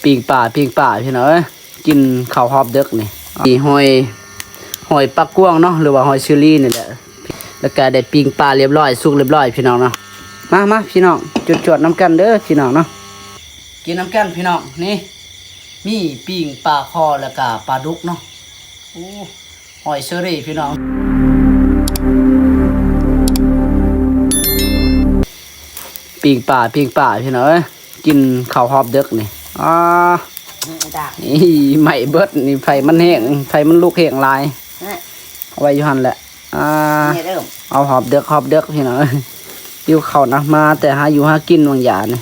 ປີ້ງປາ ປີ້ງປາພີ່ນ້ອງເອີຍ ກິນເຂົ້າຮອບເດິກນີ້ ມີຫອຍ ຫອຍປາກກວາງເນາະ ຫຼືວ່າຫອຍເຊີຣີນີ້ແຫຼະ ແລ້ວກະໄດ້ປີ້ງປາລຽບຮ້ອຍ ສຸກລຽບຮ້ອຍພີ່ນ້ອງເນາະ. ມາ ມາພີ່ນ້ອງ ຈວດໆນຳກັນເດີພີ່ນ້ອງເນາະ ກິນນຳກັນພີ່ນ້ອງ. ນີ້ ມີປີ້ງປາຄໍ່ ແລ້ວກະປາດຸກເນາະ. ໂອ້ ຫອຍເຊີຣີພີ່ນ້ອງ ປີ້ງປາ ປີ້ງປາພີ່ນ້ອງເອີຍ ກິນເຂົ້າຮອບເດິກນີ້ ອາ ນີ້ໄໝ້ເບິດນີ້ ໄຟມັນແຮງ ໄຟມັນລຸກແຮງຫຼາຍ ເອົາໄວ້ຢູ່ຫັ້ນແຫຼະ ອາ ເອົາຮອບເດິກ ຮອບເດິກພີ່ນ້ອງເອີຍ ຫິວເຂົ້ານະ ມາແຕ່ຫາຢູ່ຫາກິນຫວ່າງຢານີ້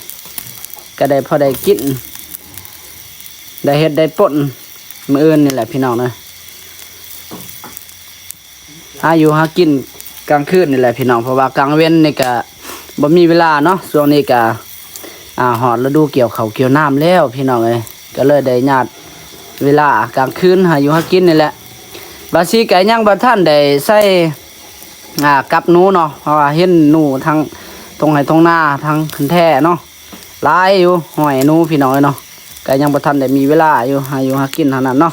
ກະໄດ້ພໍໄດ້ກິນ ໄດ້ເຮັດໄດ້ປົນ ມື້ອື່ນນີ້ແຫຼະພີ່ນ້ອງເອີຍ ຫາຢູ່ຫາກິນກາງຄືນນີ້ແຫຼະພີ່ນ້ອງ ເພາະວ່າກາງເວັນນີ້ກະບໍ່ມີເວລາເນາະ. ຊ່ວງນີ້ກະ ອາ ຮອດລະດູກ່ຽວເຂົ້າກ່ຽວນ້ຳແລ້ວພີ່ນ້ອງເອີຍ ກະເລີຍໄດ້ຍາດເວລາກາງຄືນຫາຢູ່ຫາກິນນີ້ແຫຼະ. ບາຊີກະຍັງບໍ່ທັນໄດ້ໃສ່ ອາ ກັບໜູເນາະ ເພາະວ່າເຫັນໜູທາງທົ່ງໄຮ່ທົ່ງນາ ທາງຄັນແທ້ເນາະ ຫຼາຍຢູ່ ຫອຍໜູພີ່ນ້ອງເອີຍເນາະ ກະຍັງບໍ່ທັນໄດ້ມີເວລາຢູ່ ຫາຢູ່ຫາກິນເທົ່ານັ້ນເນາະ.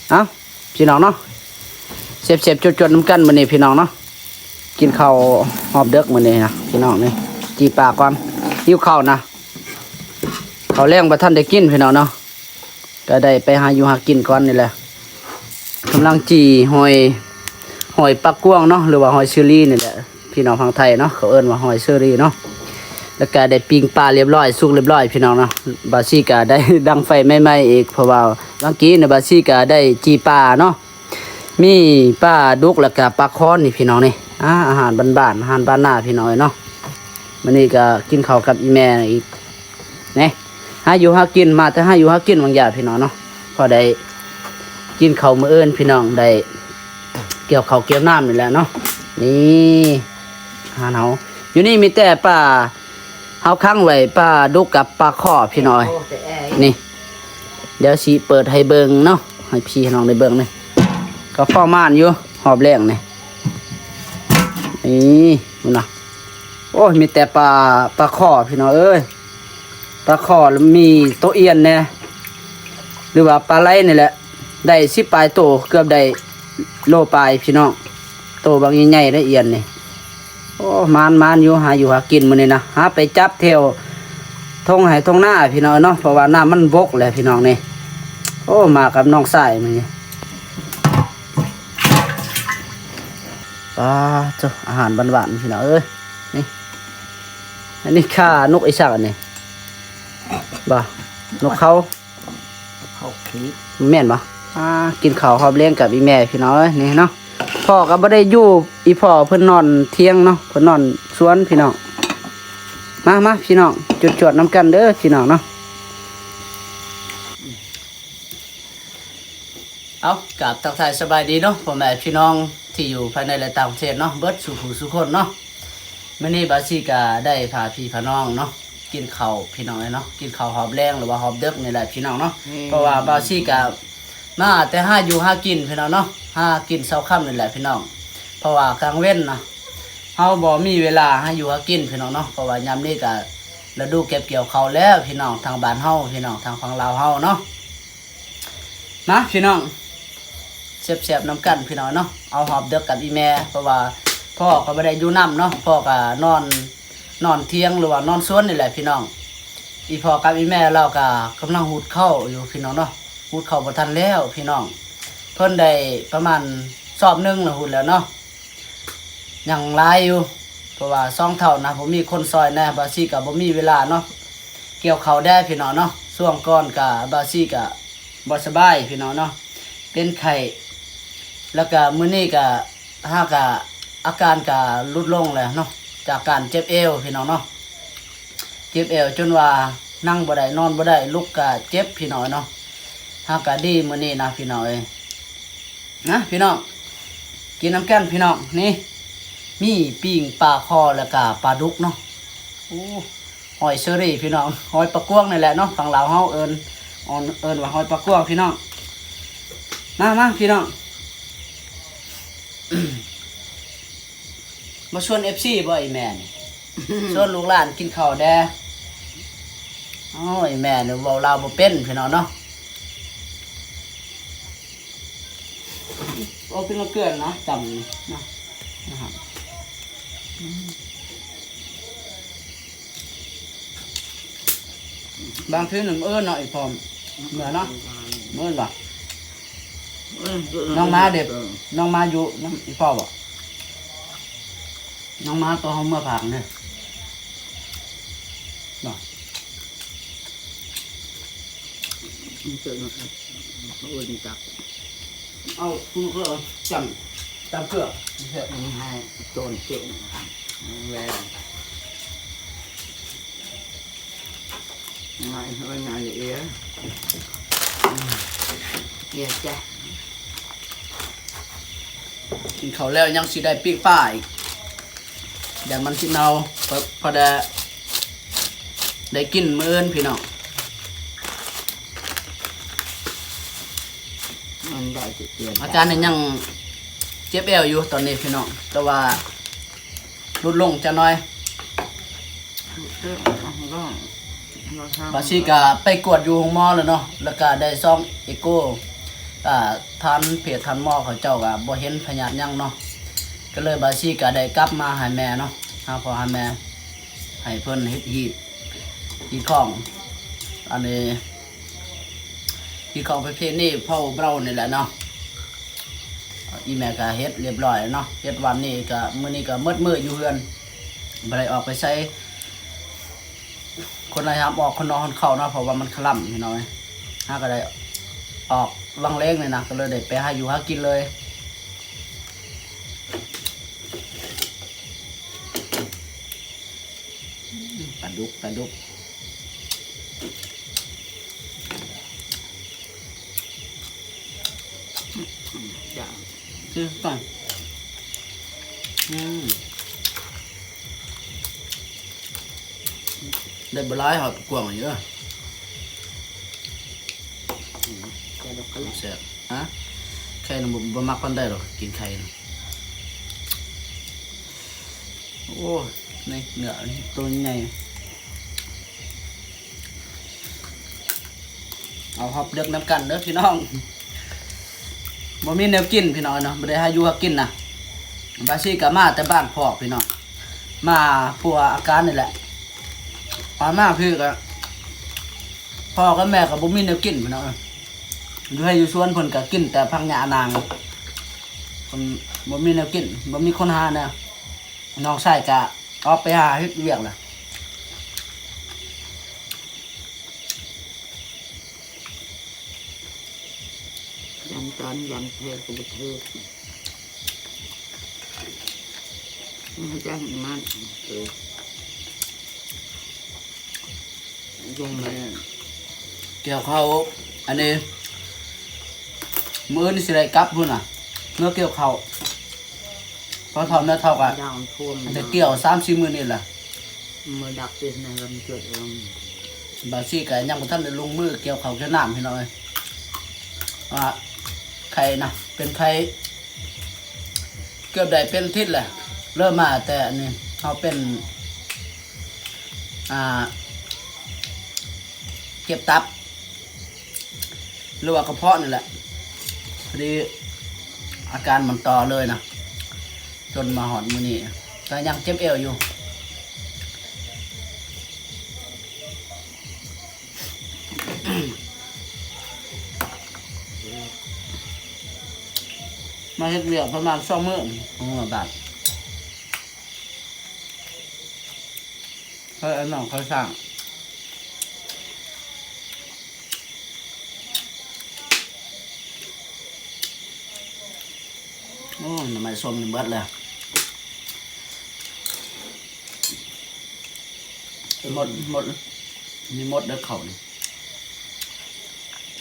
ເອົ້າ ພີ່ນ້ອງເນາະ ແຊບໆ ຈວດໆນຳກັນມື້ນີ້ພີ່ນ້ອງເນາະ ກິນເຂົ້າຮອບເດິກມື້ນີ້ນະພີ່ນ້ອງ ນີ້ ຈີ່ປາກ່ອນ ຫິວເຂົ້ານະ ເຂົ້າແລງບໍ່ທັນໄດ້ກິນພີ່ນ້ອງເນາະ ກະໄດ້ໄປຫາຢູ່ຫາກິນກ່ອນນີ້ແຫຼະ ກຳລັງຈີ່ຫອຍ ຫອຍປາກກວາງເນາະ ຫຼືວ່າຫອຍເຊີຣີນີ້ແຫຼະ ພີ່ນ້ອງຝັ່ງໄທເນາະ ເຂົາເອີ້ນວ່າຫອຍເຊີຣີເນາະ ແລ້ວກະໄດ້ປີ້ງປາລຽບຮ້ອຍ ສຸກລຽບຮ້ອຍພີ່ນ້ອງເນາະ. ບາຊີກະໄດ້ດັງໄຟໃໝ່ໆອີກ ເພາະວ່າຫວ່າງກີ້ນະ ບາຊີກະໄດ້ຈີ່ປາເນາະ ມີປາດຸກ ແລ້ວກະປາຄໍ່ນີ້ພີ່ນ້ອງນີ້ ອາ ອາຫານບ້ານໆ ອາຫານບ້ານນາພີ່ນ້ອງເອີຍເນາະ. ມື້ນີ້ກະກິນເຂົ້າກັບອີ່ແມ່ອີກ ນີ້ ຫາຢູ່ຫາກິນ ມາແຕ່ຫາຢູ່ຫາກິນຫວ່າງຢາພີ່ນ້ອງເນາະ ພໍໄດ້ກິນເຂົ້າມື້ອື່ນພີ່ນ້ອງ ໄດ້ກ່ຽວເຂົ້າກ່ຽວນ້ຳນີ້ແຫຼະເນາະ. ນີ້ ອາຫານເຮົາ ຢູ່ນີ້ມີແຕ່ປາ ເຮົາຂັງໄວ້ປາດຸກກັບປາຄໍ່ພີ່ນ້ອງເອີຍ ນີ້ ດຽວຊິເປີດໃຫ້ເບິ່ງເນາະ ໃຫ້ພີ່ໃຫ້ນ້ອງໄດ້ເບິ່ງນີ້ ກະພໍມານຢູ່ຮອບແລງນີ້ ນີ້ ເບິ່ງນະ ໂອ້ຍ ມີແຕ່ປາ ປາຄໍ່ພີ່ນ້ອງເອີຍ ປາຄໍ່ ມີໂຕອ່ຽນແດ່ ຫຼືວ່າປາໄຫຼນີ້ແຫຼະ ໄດ້ສິບປາຍໂຕ ເກືອບໄດ້ໂລປາຍພີ່ນ້ອງ ໂຕບັກໃຫຍ່ໆ ໄດ້ອ່ຽນນີ້. ໂອ້ ມານໆ ຢູ່ ຫາຢູ່ຫາກິນມື້ນີ້ນະ ຫາໄປຈັບແຖວທົ່ງໄຮ່ທົ່ງນາພີ່ນ້ອງເນາະ ເພາະວ່ານ້ຳມັນບົກແຫຼະພີ່ນ້ອງນີ້. ໂອ້ ມາກັບນ້ອງຊາຍມື້ນີ້ ປາໂທ້ ອາຫານບ້ານໆ ພີ່ນ້ອງເອີຍ ນີ້ ອັນນີ້ຂ້ານົກອີ່ສັງອັນນີ້ ບໍ່ ນົກເຂົາ ເຂົ້າຂີ້ ແມ່ນບໍ່? ອາ ກິນເຂົ້າຮອບແລງກັບອີ່ແມ່ພີ່ນ້ອງເອີຍ ນີ້ເນາະ ພໍ່ກະບໍ່ໄດ້ຢູ່ ອີ່ພໍ່ເພິ່ນນອນຖຽງເນາະ ເພິ່ນນອນສວນພີ່ນ້ອງ. ມາ ມາພີ່ນ້ອງ ຈວດໆນຳກັນເດີພີ່ນ້ອງເນາະ. ເອົາ ກາບທັກທາຍສະບາຍດີເນາະ ພໍ່ແມ່ພີ່ນ້ອງທີ່ຢູ່ພາຍໃນ ແລະ ຕ່າງປະເທດເນາະ ເບິດສູ່ຜູ້ສູ່ຄົນເນາະ. ມື້ນີ້ບາຊີກະໄດ້ພາພີ່ພານ້ອງເນາະ ກິນເຂົ້າພີ່ນ້ອງເອີຍເນາະ ກິນເຂົ້າຮອບແລງ ຫຼືວ່າຮອບເດິກນີ້ແຫຼະພີ່ນ້ອງເນາະ. ເພາະວ່າບາຊີກະມາແຕ່ຫາຢູ່ຫາກິນພີ່ນ້ອງເນາະ ຫາກິນເຊົ້າຄ່ຳນີ້ແຫຼະພີ່ນ້ອງ ເພາະວ່າກາງເວັນນະ ເຮົາບໍ່ມີເວລາຫາຢູ່ຫາກິນພີ່ນ້ອງເນາະ ເພາະວ່າຍາມນີ້ກະລະດູເກັບກ່ຽວເຂົ້າແລ້ວພີ່ນ້ອງ ທາງບ້ານເຮົາພີ່ນ້ອງ ທາງຝັ່ງລາວເຮົາເນາະ. ມາພີ່ນ້ອງ ແຊບໆນຳກັນພີ່ນ້ອງເນາະ ເອົາຮອບເດິກກັບອີ່ແມ່ ເພາະວ່າພໍ່ກະບໍ່ໄດ້ຢູ່ນຳເນາະ ພໍ່ກະນອນ ນອນຖຽງ ຫຼືວ່ານອນສວນນີ້ແຫຼະພີ່ນ້ອງ. ອີ່ພໍ່ກັບອີ່ແມ່ລາວກະກຳລັງຫຸດເຂົ້າຢູ່ພີ່ນ້ອງເນາະ ຫຸດເຂົ້າບໍ່ທັນແລ້ວພີ່ນ້ອງ ເພິ່ນໄດ້ປະມານສອບໜຶ່ງລະຫຸດແລ້ວເນາະ. ຍັງຫຼາຍຢູ່ ເພາະວ່າສອງເຖົ້ານະ ບໍ່ມີຄົນຊ່ອຍແດ່ ບາຊີກະບໍ່ມີເວລາເນາະ ກ່ຽວເຂົ້າແດ່ພີ່ນ້ອງເນາະ. ຊ່ວງກ່ອນກະບາຊີກະບໍ່ສະບາຍພີ່ນ້ອງເນາະ ເປັນໄຂ້ ແລ້ວກະມື້ນີ້ກະຫາກະອາການກະຫຼຸດລົງແລ້ວເນາະ ຈາກການເຈັບແອວພີ່ນ້ອງເນາະ ເຈັບແອວຈົນວ່ານັ່ງບໍ່ໄດ້ ນອນບໍ່ໄດ້ ລຸກກະເຈັບພີ່ນ້ອງເນາະ. ຫາກະດີມື້ນີ້ນະພີ່ນ້ອງເອີຍ ນະພີ່ນ້ອງ ກິນນຳກັນພີ່ນ້ອງ. ນີ້ ມີປີ້ງປາຄໍ່ ແລ້ວກະປາດຸກເນາະ. ໂອ້ ຫອຍເຊີຣີພີ່ນ້ອງ ຫອຍປາກກວາງນີ້ແຫຼະເນາະ ຝັ່ງລາວເຮົາເອີ້ນ ເອີ້ນວ່າຫອຍປາກກວາງພີ່ນ້ອງ. ມາ ມາພີ່ນ້ອງ ມາຊວນເອັຟຊີບໍ່ອີ່ແມ່ນີ້ ຊວນລູກຫຼານກິນເຂົ້າແດ່. ໂອ້ຍ ແມ່ນີ້ເວົ້າລາວບໍ່ເປັນພີ່ນ້ອງເນາະ. ເອົາເປັນເກືອນນະ ຈຳນະ ນະ ບາງທີໜຶ່ງເອີ້ນເນາະ ອີ່ພໍ່ ເມື່ອເນາະ ເມື່ອນບໍ່ ນ້ອງມາເດ້ ນ້ອງມາຢູ່ນຳອີ່ພໍ່ບໍ່ ນ້ອງມາໂຕເຮົາເມືອຝາກນີ້ ເອົາ ເອົາ ຈຳ ຈຳເກືອ ໃຫ້ໂຈນເຈັບ ແລ້ວ ງ່າຍ ງ່າຍເອີ ເອີ ຈ້ະ ກິນເຂົ້າແລ້ວຍັງຊິໄດ້ປີ້ງປາອີກ ຢ້ານມັນຊິເນົ່າ ພໍ ພໍໄດ້ ໄດ້ກິນມື້ອື່ນພີ່ນ້ອງ. ມັນໄດ້ແຕ່ເຕືອນ ອາຈານນີ້ຍັງເຈັບແອວຢູ່ຕອນນີ້ພີ່ນ້ອງ ແຕ່ວ່າຫຼຸດລົງຈັກໜ່ອຍ. ບາຊີກະໄປກວດຢູ່ໂຮງໝໍແລ້ວເນາະ ແລ້ວກະໄດ້ຊອງເອໂກ ອາ ທ່ານແພດທ່ານໝໍເຂົາເຈົ້າກະບໍ່ເຫັນພະຍາດຫຍັງເນາະ ກະເລີຍບາຊີກະໄດ້ກັບມາໃຫ້ແມ່ເນາະ ຫາພໍ່ຫາແມ່ ໃຫ້ເພິ່ນເຮັດຮີດ ຮີດຄອງ ອັນນີ້ ຮີດຄອງປະເພນີເຜົ່າເບົານີ້ແຫຼະເນາະ. ອີ່ແມ່ກະເຮັດລຽບຮ້ອຍແລ້ວເນາະ ເຮັດວັນນີ້ກະ ມື້ນີ້ກະໝົດມື້ຢູ່ເຮືອນ ບໍ່ໄດ້ອອກໄປໃສ ຄົນລະຍາມອອກຄົນນອກຄົນເຂົ້າເນາະ ເພາະວ່າມັນຄະລຳພີ່ນ້ອງເອີຍ ຫາກະໄດ້ອອກວັງເລງນີ້ນະ ກະເລີຍໄດ້ໄປຫາຢູ່ຫາກິນເລີຍ. ປາດຸກ ປາດຸກ ຈ້າ ຄືກັນ ອືມ ໄດ້ບໍ່ຫຼາຍ ຫອຍປາກວາງນີ້ເດີ ແຊບ ຮະ ໄຂ່ນະ ບໍ່ ບໍ່ມັກປານໃດດອກ ກິນໄຂ່ນະ. ໂອ້ ນີ້ເນື້ອໂຕໃຫຍ່ ເອົາຮອບເດິກນຳກັນເດີພີ່ນ້ອງ ບໍ່ມີແນວກິນພີ່ນ້ອງເນາະ ບໍ່ໄດ້ຫາຢູ່ຫາກິນນະ ບາຊີກະມາແຕ່ບ້ານພອກພີ່ນ້ອງ ມາພົວອາການນີ້ແຫຼະ ມາ ມາພີ້ກະ ພໍ່ກັບແມ່ກະບໍ່ມີແນວກິນພີ່ນ້ອງ ຢູ່ໄຮ່ຢູ່ສວນເພິ່ນກະກິນແຕ່ຜັກຫຍ້ານາງ ເພິ່ນບໍ່ມີແນວກິນ ບໍ່ມີຄົນຫານະ ນ້ອງຊາຍກະອອກໄປຫາເຮັດວຽກລະ ຢ້ານຕານຢ້ານແພ້ກະບໍ່ຖືກ ມັນຈັ່ງມັນ ເອີ ລົງມາແລ້ວ ກ່ຽວເຂົ້າ ອັນນີ້ ມື້ອື່ນຊິໄດ້ກັບພຸ້ນນະ ເມືອກ່ຽວເຂົ້າ ພໍ່ເຖົ້າແມ່ເຖົ້າກະ ດາວຖ້ວມ ໄດ້ກ່ຽວສາມສີ່ມື້ນີ້ລະ ມື້ດັກຕິໃນວັນເກີດເອີງ ບາຊີກະຍັງບໍ່ທັນໄດ້ລົງມືກ່ຽວເຂົ້າກ່ຽວນ້ຳພີ່ນ້ອງເອີຍ ວ່າໄຂ້ນະ ເປັນໄຂ້ ເກືອບໄດ້ເປັນອາທິດແຫຼະ ເລີ່ມມາແຕ່ອັນນີ້ ເຮົາເປັນ ອ່າ ເຈັບຕັບ ຫຼືວ່າກະເພາະນີ້ແຫຼະ ພໍດີອາການມັນຕໍ່ເລີຍນະ ຈົນມາຮອດມື້ນີ້ກະຍັງເຈັບແອວຢູ່. ມາເຮັດວຽກປະມານສອງມື້ ເມື່ອບາດ ເອີ ອັນນັ້ນເຂົາສ້າງ ໂອ້ ໜໍ່ໄມ້ສົ້ມນີ້ເບິດແລ້ວ ໝົດ ໝົດ ມີໝົດເດີເຂົ້ານີ້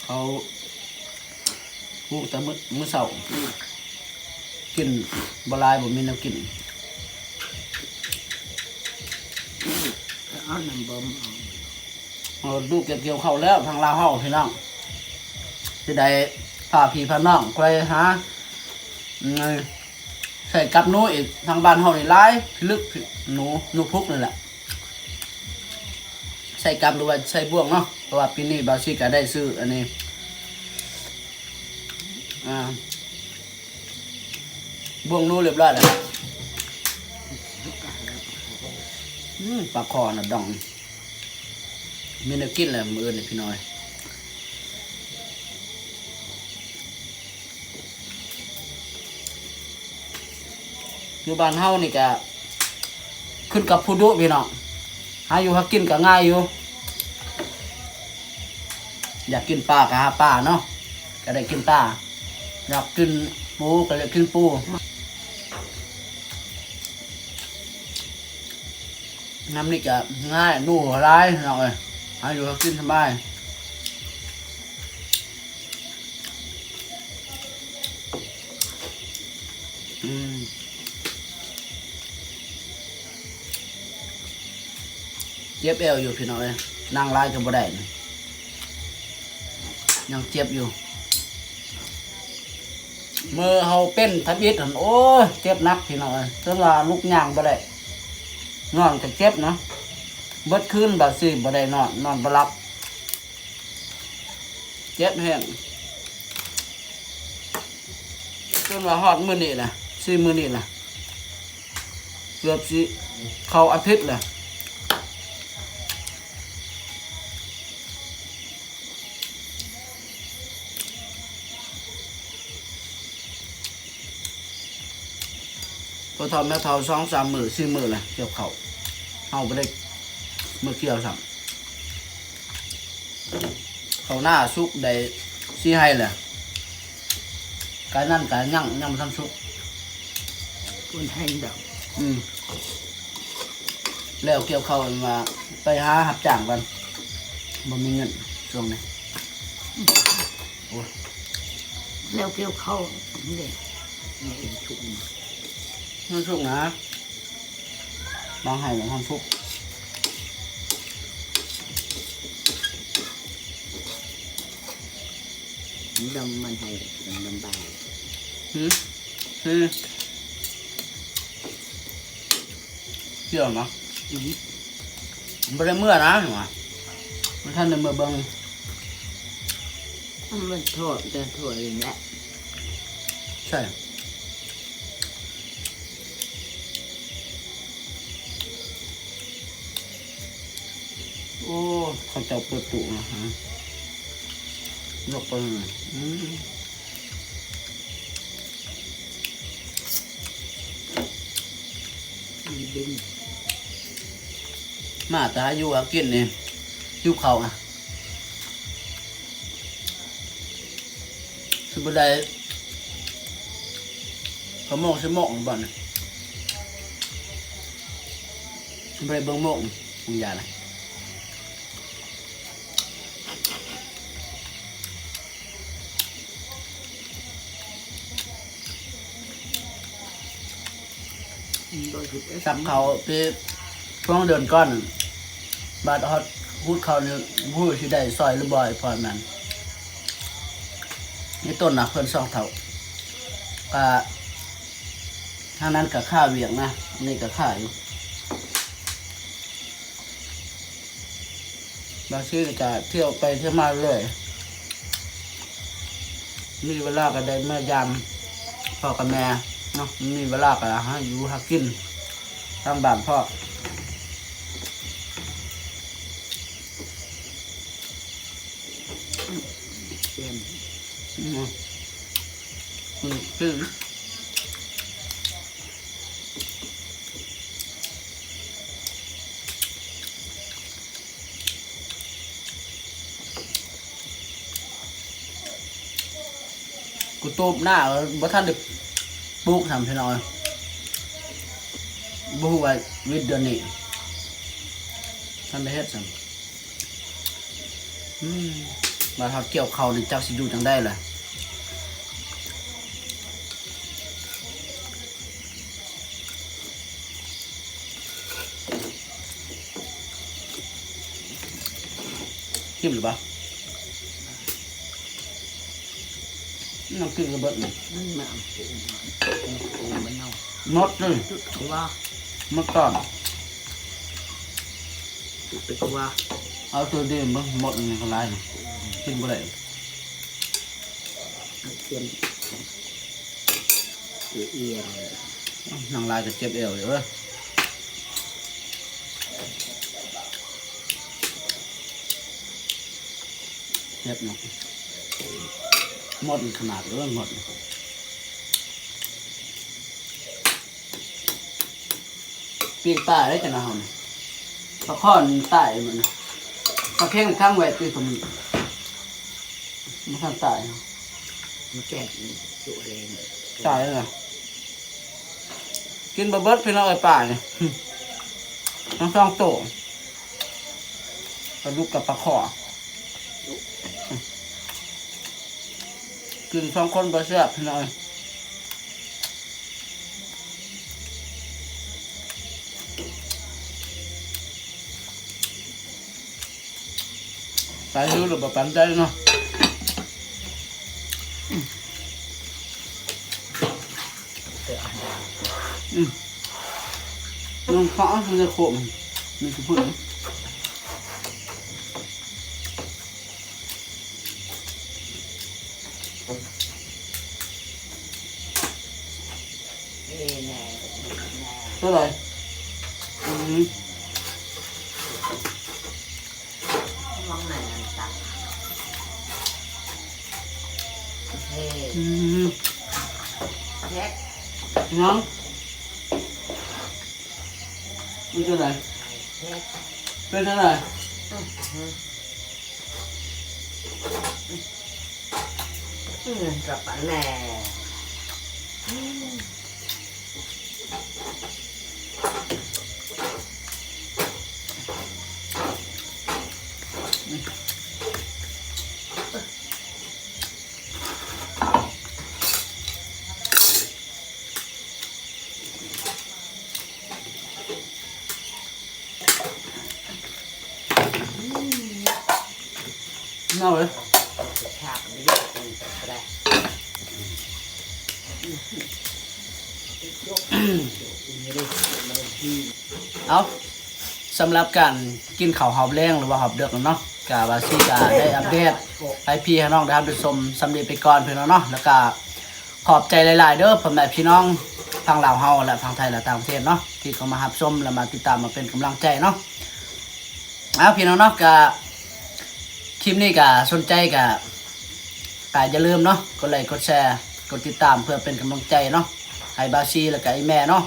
ເຂົາ ປູກແຕ່ມື້ ມື້ເຊົ້າ ກິນບໍ່ຫຼາຍ ບໍ່ມີແນວກິນ ເອົານ້ຳບ່ອມເອົາ ເອົາ ດູກເກັບກ່ຽວເຂົ້າແລ້ວ ທາງລາວເຮົາພີ່ນ້ອງ ຊິໄດ້ພາພີ່ພານ້ອງໄປຫາ ອືມ ໃສ່ກັບໜູອີກ ທາງບ້ານເຮົານີ້ຫຼາຍ ພິລຶກ ໜູ ໜູພຸກນີ້ແຫຼະ. ໃສ່ກັບ ຫຼືວ່າໃສ່ບ່ວງເນາະ ເພາະວ່າປີນີ້ບ່າວຊີກະໄດ້ຊື້ອັນນີ້ ອ່າ ບ່ວງໜູຮຽບຮ້ອຍແລ້ວ. ອືມ ປາຄໍ່ນະດອງ ມີແນວກິນແລ້ວມື້ອື່ນນີ້ພີ່ນ້ອງ. ຢູ່ບ້ານເຮົານີ້ກະຂຶ້ນກັບຜູ້ດຸພີ່ນ້ອງ ຫາຢູ່ຫາກິນກະງ່າຍຢູ່ ຢາກກິນປາກະຫາປາເນາະ ກະໄດ້ກິນປາ ຢາກກິນປູກະໄດ້ກິນປູ. ຍາມນີ້ກະງ່າຍ ໜູຫຼາຍພີ່ນ້ອງເອີຍ ຫາຢູ່ຫາກິນສະບາຍ. ອືມ ເຈັບແອວຢູ່ພີ່ນ້ອງເອີຍ ນັ່ງຫຼາຍກະບໍ່ໄດ້ ຍັງເຈັບຢູ່. ມື້ເຮົາເປັນທຳອິດຫັ້ນ ໂອ້ຍ ເຈັບໜັກພີ່ນ້ອງເອີຍ ຈົນວ່າລຸກຍ່າງບໍ່ໄດ້ ນອນກະເຈັບນະ ເບິດຄືນບ່າວຊີບໍ່ໄດ້ນອນ ນອນບໍ່ຫຼັບ ເຈັບແຮງ ຈົນວ່າຮອດມື້ນີ້ລະ ສີ່ມື້ນີ້ລະ ເກືອບຊິເຂົ້າອາທິດລະ. ພໍ່ເຖົ້າແມ່ເຖົ້າສອງສາມມື້ ສີ່ມື້ລະກ່ຽວເຂົ້າ ເຮົາບໍ່ໄດ້ມາກ່ຽວຊ້ຳ. ເຂົ້ານາສຸກໄດ້ສີ່ໄຮ່ລະ ກາຍນັ້ນກາຍຍັງ ຍັງບໍ່ທັນສຸກ ຄົນໄຮ່ດອກ. ອືມ ແລ້ວກ່ຽວເຂົ້າ ວ່າໄປຫາຮັບຈ້າງກ່ອນ ບໍ່ມີເງິນຊ່ວງນີ້. ໂອ້ຍ ແລ້ວກ່ຽວເຂົ້າເດ້ ມັນສຸກ ມັນສຸກນະ ບາງໄຮ່ມັນທັນສຸກ ດຳມັນໄຮ່ ດຳບາງ ຫື ຫື ກ່ຽວມາ ອືມ ບໍ່ໄດ້ເມືອນະ ວ່າ ບໍ່ທັນໄດ້ເມືອເບິ່ງ ມັນຖອດ ແຕ່ຖອດນີ້ແຫຼະ ໃຊ່. ໂອ້ ເຂົາເຈົ້າເປີດຕູ້ນະ ນກປະ ອືມ ມາແຕ່ຫາຢູ່ຫາກິນນີ້ ຫິວເຂົ້ານະ. ຊິບໍ່ໄດ້ ກະໂມງ ສິບໂມງ ບາດນີ້ ບໍ່ໄດ້ເບິ່ງໂມງ ບາງຢ່າງນະ. ສັບເຂົ້າແຕ່ສອງເດືອນກ່ອນ ບາດຮອດຮຸດເຂົ້ານີ້ ບໍ່ຮູ້ຊິໄດ້ຊ່ອຍຫຼືບໍ່ ອີ່ພໍ່ນັ້ນ ນີ້ຕົ້ນນະ ເພື່ອນສອງເຖົ້າ ກະ ທາງນັ້ນກະຄາວຽກນະ ອັນນີ້ກະຄາຢູ່. ບາງທີກະທ່ຽວໄປທ່ຽວມາເລື້ອຍ ມີເວລາກະໄດ້ມາຢາມພໍ່ກັບແມ່ເນາະ ມີເວລາກະຫາຢູ່ຫາກິນທາງບ້ານພໍ່. ແຈ່ມ ອືມ ອືມ ກູຕູບໜ້າ ບໍ່ທັນໄດ້ປູກຊ້ຳພີ່ນ້ອງ ບໍ່ຮູ້ວ່າວິດເດືອນນີ້ ທັນໄດ້ເຮັດຊ້ຳ. ອືມ ມາຮອດກ່ຽວເຂົ້ານີ້ຈັກຊິຢູ່ຈັ່ງໃດລະ. ຖິ້ມຫຼືບໍ່? ນ້ຳກິນກະເບິດນີ້ ມັນມາ ມັນເນົ່າ ໝົດເລີຍ ຈຸດກະວ່າ ໝົດຕອນ ຈຸດກະວ່າ. ເອົາໂຕນີ້ເບິ່ງ ໝົດນີ້ກໍຫຼາຍນະ ກິນບໍ່ໄດ້ ເຄັມ ອີ່ ອີ່ ນັ່ງຫຼາຍກໍເຈັບແອວຢູ່ເອີ ເຈັບເນາະ ໝົດຂະໜາດເອີ ໝົດ. ປີ້ງປາໄດ້ຈັ່ງນະເຮົານີ້ ປາຄອນຕາຍໝົດນະ ປາເຄັງຂັງໄວ້ຕິ ຕົວນີ້ ມັນທັນຕາຍ ມາແກງຈຸແລງ ຕາຍແລ້ວນະ ກິນບໍ່ເບິດພີ່ນ້ອງເອີຍ ປານີ້ ທັງສອງໂຕ ປາດຸກກັບປາຄໍ່ ກິນສອງຄົນບໍ່ແຊບພີ່ນ້ອງເອີຍ. ໄປຫິວແລ້ວບໍ່ປານໃດເນາະ ອືມ ນ້ອງຟ້າມັນຈະຂົມ ມັນຊິພຸ້ນ. ເທົ່າໃດ? ອືມ ມອງໃນນັ້ນຕຳ ເຮັດ ອືມ ເຮັດ ຫຍັງ? ເປັນຈັ່ງໃດ? ເຮັດ ເປັນຈັ່ງໃດ? ອືມ ອືມ ກັບປາແດ່ ອືມ ເນົ່າເລີຍ ເອົາ ສຳລັບການກິນເຂົ້າຮອບແລງ ຫຼືວ່າຮອບເດິກເນາະ ກະວ່າຊິກະໄດ້ອັບເດດໃຫ້ພີ່ໃຫ້ນ້ອງໄດ້ຮັບໄດ້ຊົມສ່ຳນີ້ໄປກ່ອນພີ່ນ້ອງເນາະ ແລ້ວກະ ຂອບໃຈຫຼາຍໆເດີ ພໍ່ແມ່ພີ່ນ້ອງທາງລາວເຮົາ ແລະ ທາງໄທ ແລະ ຕ່າງປະເທດເນາະ ທີ່ເຂົ້າມາຮັບຊົມ ແລະ ມາຕິດຕາມ ມາເປັນກຳລັງໃຈເນາະ. ເອົາ ພີ່ນ້ອງເນາະ ກະ ຄລິບນີ້ກະສົນໃຈກະ ກະຢ່າລືມເນາະ ກົດໄລກ໌ ກົດແຊ ກົດຕິດຕາມ ເພື່ອເປັນກຳລັງໃຈເນາະ ໃຫ້ບ່າວຊີ ແລະ ກະອີ່ແມ່ເນາະ.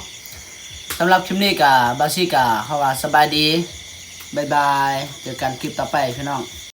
ສຳລັບຄລິບນີ້ກະ ບ່າວຊີກະຂໍວ່າສະບາຍດີ ບາຍບາຍ ເຈີກັນຄລິບຕໍ່ໄປພີ່ນ້ອງ.